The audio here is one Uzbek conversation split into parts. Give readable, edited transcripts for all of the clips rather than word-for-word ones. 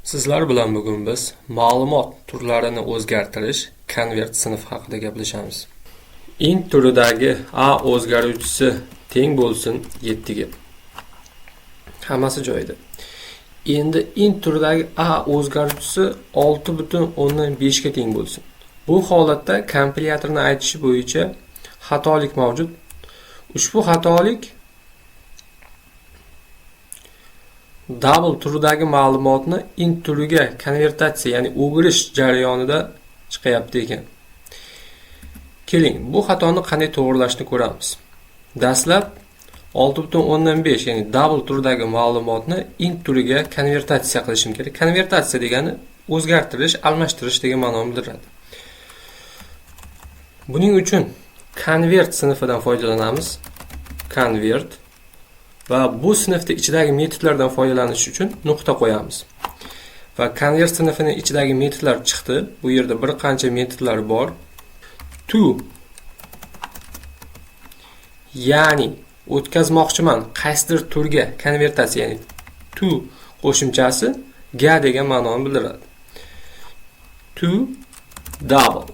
Sizlar bilan bugun biz ma'lumot turlarini o'zgartirish convert sinfi haqida gaplashamiz. Int turidagi a o'zgaruvchisi teng bo'lsin 7 ga. Hammasi joyida. Endi int turidagi a o'zgaruvchisi 6.5 ga teng bo'lsin. Bu holatda kompilyatorning aytishi bo'yicha xatolik mavjud. Ushbu xatolik double turidagi ma'lumotni int turiga konvertatsiya, ya'ni o'girish jarayonida chiqayapti ekan. Keling, bu xatoni qanday to'g'rilashni ko'ramiz. Dastlab 6.5, ya'ni double turidagi ma'lumotni int turiga konvertatsiya qilishim kerak. Konvertatsiya degani o'zgartirish, almashtirish degan ma'noni bildiradi. Buning uchun convert sinfidan foydalanamiz. Convert va bu sinfda ichidagi metodlardan foydalanish uchun nuqta qo'yamiz. Va convert sinfining ichidagi metodlar chiqdi. Bu yerda bir qancha metodlar bor. To, ya'ni o'tkazmoqchiman qaysidir turga konvertatsiya, ya'ni to qo'shimchasi ga degan ma'noni bildiradi. To double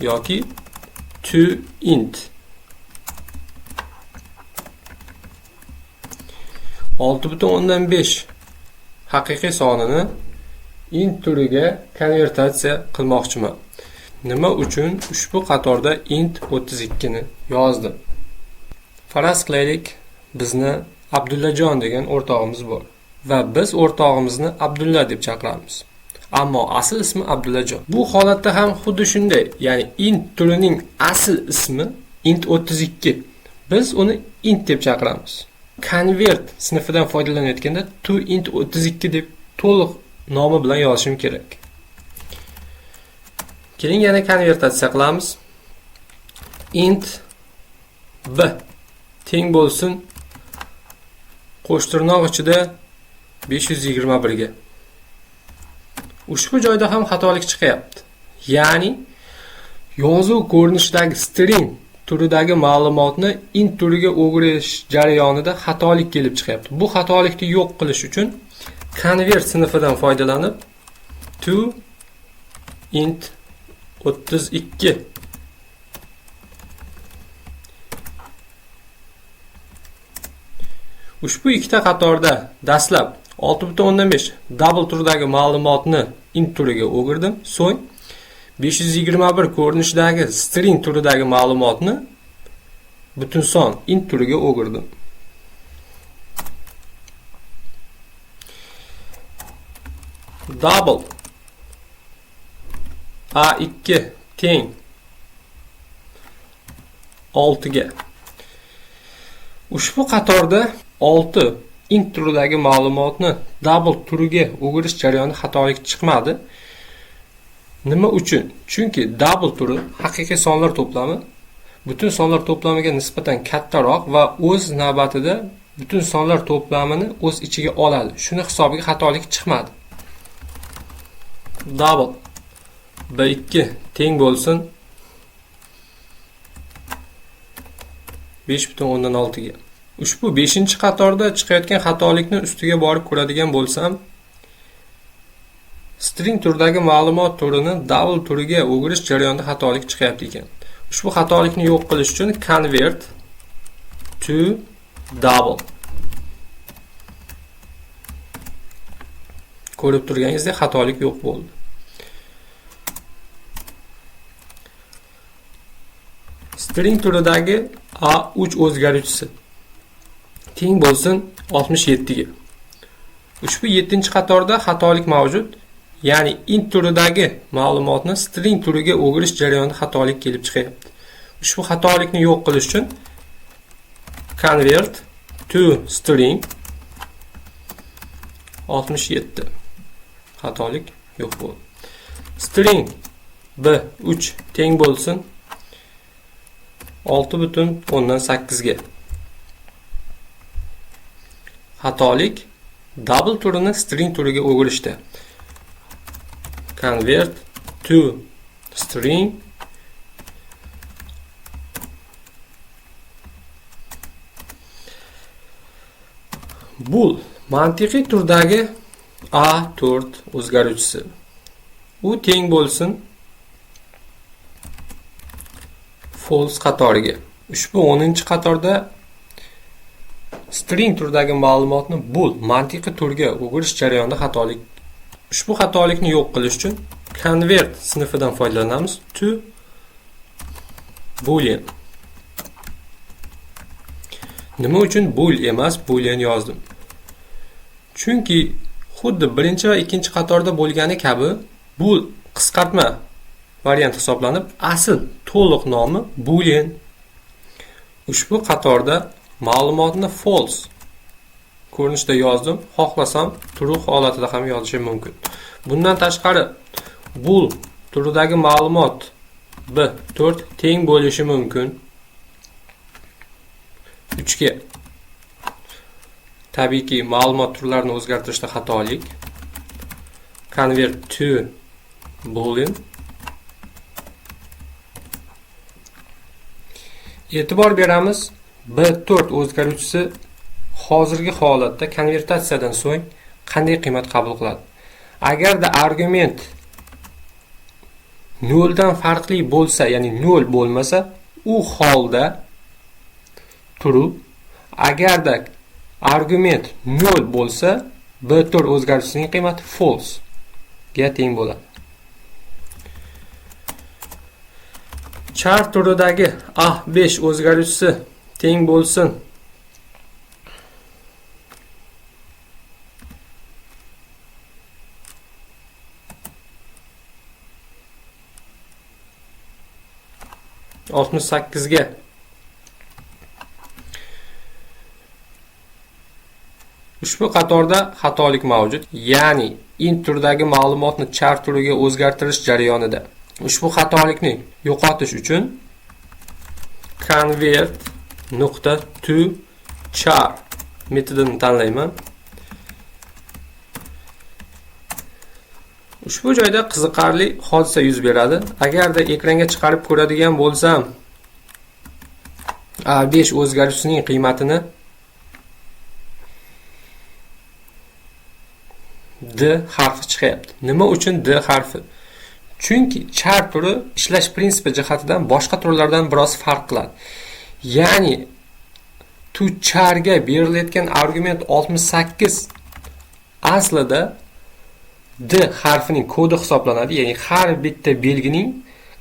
yoki to int. 6.5 haqiqiy sonini int turiga konvertatsiya qilmoqchiman. Nima uchun ushbu qatorda int 32 ni yozdim? Faraz qilaylik, bizni Abdullajon degan o'rtog'imiz bor va biz o'rtog'imizni Abdulla deb chaqiramiz. Ammo asl ismi Abdullajon. Bu holatda ham xuddi shunday, ya'ni int turining asl ismi int 32. Biz uni int deb chaqiramiz. Convert sinfidan foydalanayotganda to int 32 deb to'liq nomi bilan yozishim kerak. Keling, yana konvertatsiya qilamiz. Int b teng bo'lsin qo'shtirnoq ichida 521 ga. Ushbu joyda ham xatolik chiqyapti. Ya'ni yozuv ko'rinishidagi string turidagi ma'lumotni int turiga o'girish jarayonida xatolik kelib chiqyapti. Bu xatolikni yo'q qilish uchun convert sinfidan foydalanib to int 32 ushbu ikkita qatorda dastlab 6.5 double turidagi ma'lumotni int turiga o'girdim, so'ng 521 ko'rinishidagi string turidagi ma'lumotni butun son int turiga o'girdim. Double A2 teng 6 ga. Ushbu qatorda 6 int turidagi ma'lumotni double turiga o'girish jarayonida xatolik chiqmadi. Nima uchun? Chunki double turi haqiqiy sonlar to'plami butun sonlar to'plamiga nisbatan kattaroq va o'z navbatida butun sonlar to'plamini o'z ichiga oladi. Shuni hisobiga xatolik chiqmadi. Double B2 teng bo'lsin 5.6 ga. Ushbu 5-qatorda chiqayotgan xatolikni ustiga borib ko'radigan bo'lsam, string turidagi ma'lumot turini double turiga o'girish jarayonida xatolik chiqyapti ekan. Ushbu xatolikni yo'q qilish uchun convert to double. Ko'rib turganingizdek xatolik yo'q bo'ldi. String turidagi A3 o'zgaruvchisi teng bo'lsin 67 ga. Ushbu 7-qatorda xatolik mavjud. Ya'ni int turidagi ma'lumotni string turiga o'girish jarayonida xatolik kelib chiqyapti. Ushbu xatolikni yo'q qilish uchun convert to string 67. Xatolik yo'q bo'ldi. String B3 teng bo'lsin 6.8 ga. Xatolik double turini string turiga o'girishda. Convert to string bool mantiqiy turdagi A4 o'zgaruvchisi. U teng bo'lsin false qatoriga. Ushbu 10-qatorda string turidagi ma'lumotni bool mantiqiy turga o'girish jarayonida xatolik. Ushbu xatolikni yo'q qilish uchun convert sinfidan foydalanamiz. To boolean. Nima uchun bool emas, boolean yozdim? Chunki xuddi birinchi va ikkinchi qatorda bo'lgani kabi bool qisqartma variant hisoblanib, asl to'liq nomi boolean. Ushbu qatorda ma'lumotni false ko'rinishda yozdim. Xohlasam true holatida ham yozishim mumkin. Bundan tashqari bool turidagi ma'lumot B4 teng bo'lishi mumkin 3 ga. Tabiiyki, ma'lumot turlarini o'zgartirishda xatolik. Convert to boolean. E'tibor beramiz, B4 o'zgaruvchisi hozirgi holatda konvertatsiyadan so'ng qanday qiymat qabul qiladi? Agarda argument 0 dan farqli bo'lsa, ya'ni 0 bo'lmasa, u holda true. Agarda argument 0 bo'lsa, B4 o'zgaruvchisining qiymati false ga teng bo'ladi. Char turidagi A5 o'zgaruvchisi teng bo'lsin 68 ga. Ushbu qatorda xatolik mavjud, ya'ni int turidagi ma'lumotni char turiga o'zgartirish jarayonida ushbu xatolikni yo'qotish uchun convert nuqta to char metodini tanlayman. Ushbu joyda qiziqarli hodisa yuz beradi. Agarda ekranga chiqarib ko'radigan bo'lsam, A5 o'zgaruvchisining qiymatini D harfi chiqyapti. Nima uchun D harfi? Chunki char turi ishlash prinsipi jihatidan boshqa turlardan biroz farq qiladi. Ya'ni to charga berilayotgan argument 68 aslida D harfining kodi hisoblanadi. Ya'ni har bitta belgining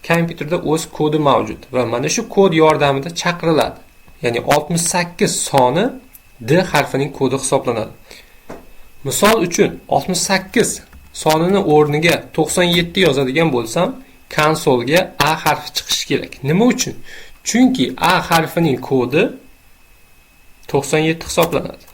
kompyuterda o'z kodi mavjud va mana shu kod yordamida chaqiriladi. Ya'ni 68 soni D harfining kodi hisoblanadi. Misol uchun 68 sonini o'rniga 97 yozadigan bo'lsam, konsolga A harfi chiqishi kerak. Nima uchun? Chunki A harfining kodi 97 hisoblanadi.